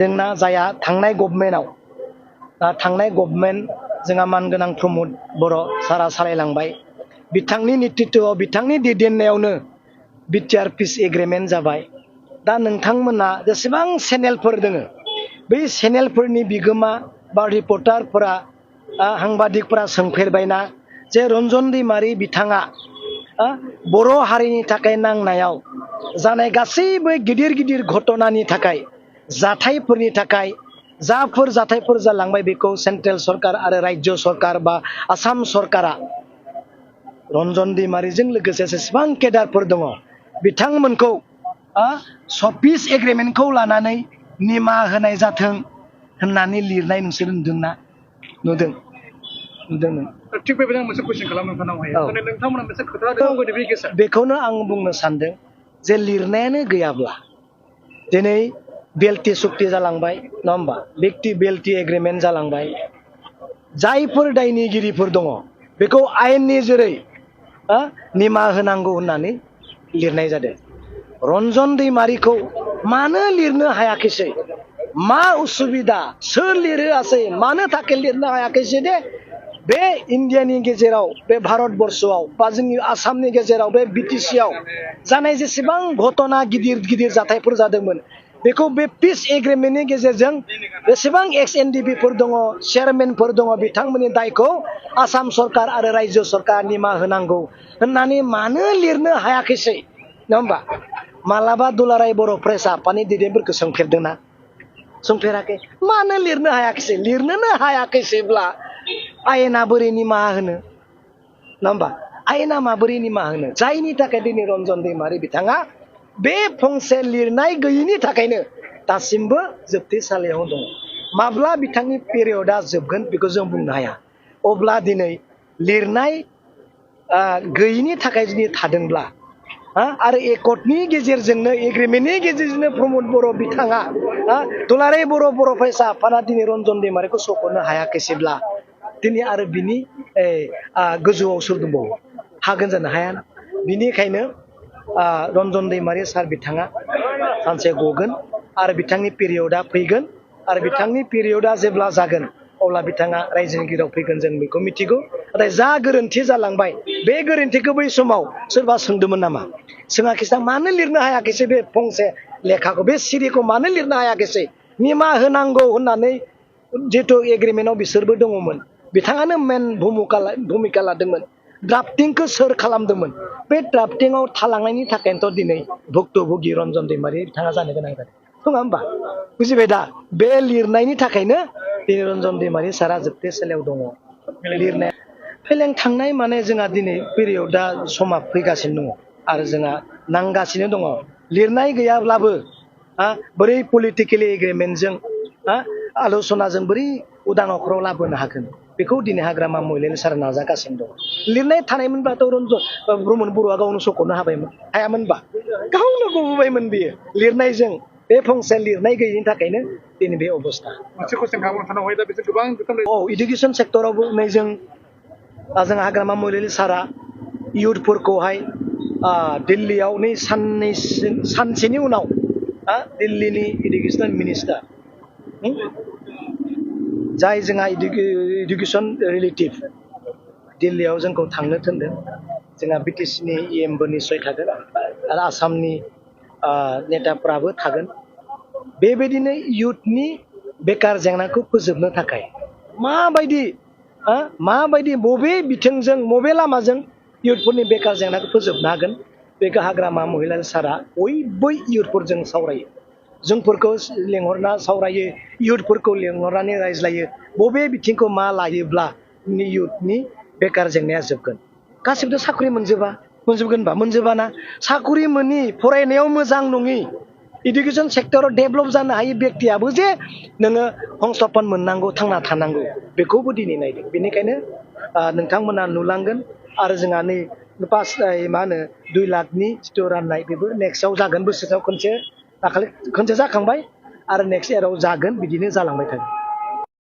जोंना जाया थांनाय गभर्नमेन्ट जोंहा मानगोनां प्रमद बर' सारा सालायलांबाय बिथांनि नेतृत्वआव बिथांनि दैदेननायावनो बिटिआर पिस एग्रिमेन्ट जाबाय। दा नोंथांमोना जेसेबां चेनेलफोर दोङो बै चेनेलफोरनि बिगोमा बा रिपर्टारफोरा साংবাদিকफोरा सोंफेरबायना जे रन्जन दैमारि बिथाङा बर' हारिनि थाखाय नांनायाव जानाय गासैबो गिदिर गिदिर घटनानि थाखाय जाथायफोरनि थाखाय जाफोर जाथायफोर जालांबाय बेखौ सेन्ट्रेल सरकार आरो राज्य सरकार बा आसाम सरकारा रन्जन दैमारिजों लोगोसे जेसेबां केडारफोर दङ बिथांमोनखौ पिस एग्रिमेन्टखौ लानानै निमाहा होनाय जाथों होननानै लिरनाय नोंसोर नुदोंना? नुदों। थिग बेबायदिनो मोनसे कुइसन खालामनो नोंथांनावहाय नोंथांमोना मोनसे खोथा दङ बे केसआ बेखौनो आं बुंनो सानदों जे लिरनायानो गैयाब्ला दिनै बेल्टि सुक्ति जालांबाय नङा होमबा बेल्टि एग्रिमेन्ट जालांबाय जायफोर दायनिगिरिफोर दङ बेखौ आयेननि जेरै निमाहा होनांगौ होननानै लिरनाय जादों। रन्जन दैमारिखौ मानो लिरनो हायाखैसै मा उसुबिदा सोर लिरोआसै मानो थाखाय लिरनो हायाखैसै दे बे इन्डियानि गेजेराव बे भारतबर्षआव बा जोंनि आसामनि गेजेराव बे बिटिसिआव जानाय जेसेबां घटना गिदिर गिदिर जाथायफोर जादोंमोन बेखौ बे पिस एग्रिमेन्टनि गेजेरजों जेसेबां एक्स एनडिपिफोर दङ चेयारमेनफोर दङ बिथांमोननि दायखौ आसाम सरकार आरो राज्य सरकार निमाहा होनांगौ होननानै मानो लिरनो हायाखैसै नङा होमबा? मालाबा दुलाराय बर' प्रेस आफादनि दैदेनगिरिफोरखौ सोंफेरदोंना? सोंफेराखै। मानो लिरनो हायाखैसै? लिरनोनो हायाखैसैब्ला आयेना बोरै निमाहा होनो नङा होमबा? आयेना माबोरै निमाहा होनो? जायनि थाखाय दिनै रन्जन दैमारि बिथाङा बे फंसे लिरनाय गैयिनि थाखायनो दासिमबो जोबथेसालियाव दङ। माब्ला बिथांनि पिरियडआ जोबगोन बेखौ जों बुंनो हाया। अब्ला दिनै लिरनाय गैयिनि थाखाय जुदि थादोंब्ला आरो एकर्डनि गेजेरजोंनो एग्रिमेन्टनि गेजेरजोंनो प्रमद बर' बिथाङा दुलाराय बर' फरायसा आफादा दिनै रन्जन दैमारिखौ सख'नो हायाखैसैब्ला दिनै आरो बिनि गोजौआव सोर दंबावो? हागोन जानो हाया। बिनिखायनो रन्जन दैमारि सार बिथाङा सानसे गगोन आरो बिथांनि पिरियडआ फैगोन आरो बिथांनि पिरियडआ जेब्ला जागोन अब्ला बिथाङा रायजोनि गिराव फैगोन जों बेखौ मिथिगौ। नाथाय जा गोरोन्थि जालांबाय बे गोरोन्थिखौ बै समाव सोरबा सोंदोंमोन नामा? सोङाखैसै। मानो लिरनो हायाखैसै बे फंसे लेखाखौ बे सिरिखौ मानो लिरनो हायाखैसै? निमाहा होनांगौ होननानै जिहेतु एग्रिमेन्टआव बिसोरबो दङमोन बिथाङानो मेन भूमिका लादोंमोन। ड्राफ्टिंखौ सोर खालामदोंमोन? बे ड्राफ्टिंआव थालांनायनि थाखायनोथ' दिनै भुक्तभोगि रन्जन दैमारि बिथाङा जानो गोनां जादों नङा होमबा? बुजिबाय दा? बे लिरनायनि थाखायनो दिनै रन्जन दैमारि सारा जोबथेसालियाव दङ। लिरनाया फेलें थांनाय माने जोंहा दिनै पिरियडआ समा फैगासिनो दङ आरो जोंहा नांगासिनो दङ। लिरनाय गैयाब्लाबो बोरै पलिटिकेलि एग्रिमेन्टजों आल'सनाजों बोरै उदां अख्राव लाबोनो हागोन बेखौ दिनै हाग्रामा महिलारि सारा नाजागासिनो दङ। लिरनाय थानायमोनब्लाथ' प्रमद बर'आ गावनो सख'नो हायामोनबा गावनो गबोबायमोन बियो लिरनायजों। बे फंसे लिरनाय गैयिनि थाखायनो दिनै बे अबस्था। इडुकेसन सेक्टरावबो नै जोंहा हाग्रामा महिलारि सारा इयुथफोरखौहाय दिल्लीयाव नै सानसेनि उनाव दिल्लीनि इडुकेसन मिनिस्टार जाय जोंहा इडुकेसन रिलेटिभ दिल्लीयाव जोंखौ थांनो थिनदों। जोंहा बिटिसिनि इएमबो निस्सय थागोन आरो आसामनि नेताफ्राबो थागोन। बेबायदिनो इयुथनि बेकार जेंनाखौ फोजोबनो थाखाय माबायदि बबे बिथिंजों बबे लामाजों इयुथफोरनि बेकार जेंनाखौ फोजोबनो हागोन बेखौ हाग्रामा महिलारि सारा बयबो इयुथफोरजों सावरायो। जोंफोरखौ लेंहरना सावरायो इयुथफोरखौ लेंहरनानै रायज्लायो बबे बिथिंखौ मा लायोब्ला इयुथनि बेकार जेंनाया जोबगोन। गासिबोथ' साख्रि मोनजोबा ना? साख्रि मोनि फरायनायाव मोजां नङि इडुकेसन सेक्टराव डेभेलप जानो हायि बेक्तियाबो जे नोङो संस्थापन मोननांगौ थांना थानांगौ बेखौबो दिनै नायदों। बेनिखायनो नोंथांमोना नुलांगोन आरो जोंहा नै 2 लाखनि जिथु राननाय बेबो नेक्स्टआव जागोन। बोसोराव खनसे जाखांबाय आरो नेक्स्ट इयाराव जागोन बिदिनो जालांबाय थागोन।